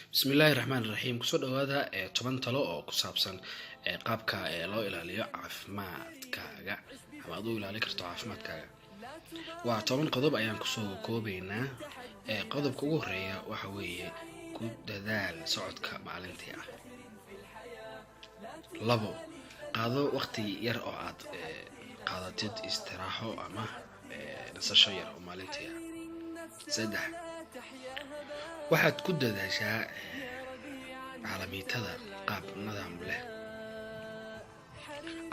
Bismillaahi raxmaan raxiim. Kusoo dhawaada 10 talo oo ku saabsan qaabka loo ilaaliyo caafimaadkaaga ama aad u ilaalin karto caafimaadkaaga. Waa 10 qodob ayaan kusoo koobaynaa. Qodobka ugu horeeya waxa weeye ku dadaal socodka maalintii ah. Labo, qaado waqti yar oo aad qaadatid istiraaxo ama nasasho yar oo maalintii ah. Saddex, waxaad ku dadaashaa caalamiitada qaab nidaam leh.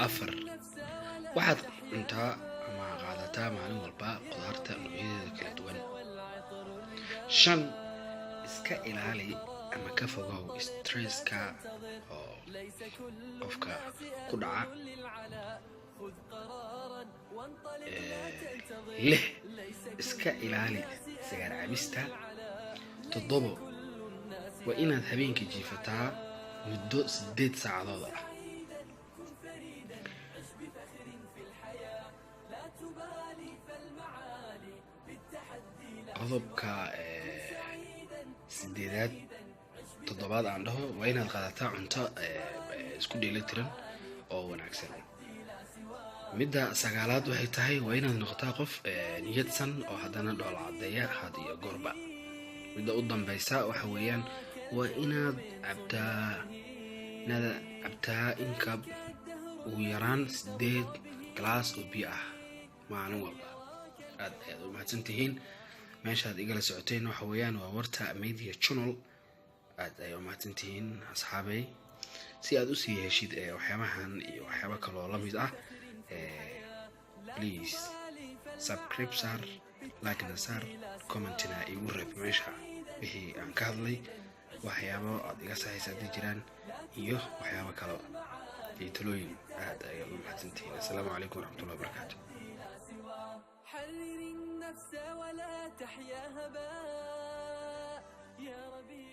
Afar, waxaad cuntaa ama qaadataa maalin walba qudaarta noocyadeeda kala duwan. Shan, iska ilaali ama ka fogow stresska oo qofka ku dhaca. Lix, iska ilaali sigaar cabista. Toddobo, waa inaad habeenkii jiifataa muddo 8 saacadood ah. Qodobka sideedaad, toddobaad aan dhaho, waa inaad qaadataa cunto isku dheeli tiran oo wanaagsan. Midda sagaalaad waxay tahay waa inaad noqotaa qof niyadsan oo haddana dhoola caddeeya had iyo goorba. Midda u dambeysa waxa weeyaan waa inaad cabtaa inka ugu yaraan 8 galaas oo biyo ah maalin walba. Aad ayaad u mahadsan tihiin. Meeshaad igala socoteen waxa weeyaan waa Warta Media Channel. Aad ayaad u mahadsan tihiin, asxaabey. Si aad usii heshid waxyaabahan iyo waxyaabo kaloo la mid ah, please subscribe saar, like-na saar, commentina igu reeb meesha wixii aan ka hadlay, waxyaabo aad iga saxaysa haddii jiraan iyo waxyaabo kale iyo talooyin. Aad ayaad u mahadsantihiin. Assalaamu calaykum waraxmatullahi wabarakaatu. حرر النفس ولا تحيا هباء يا ربيع.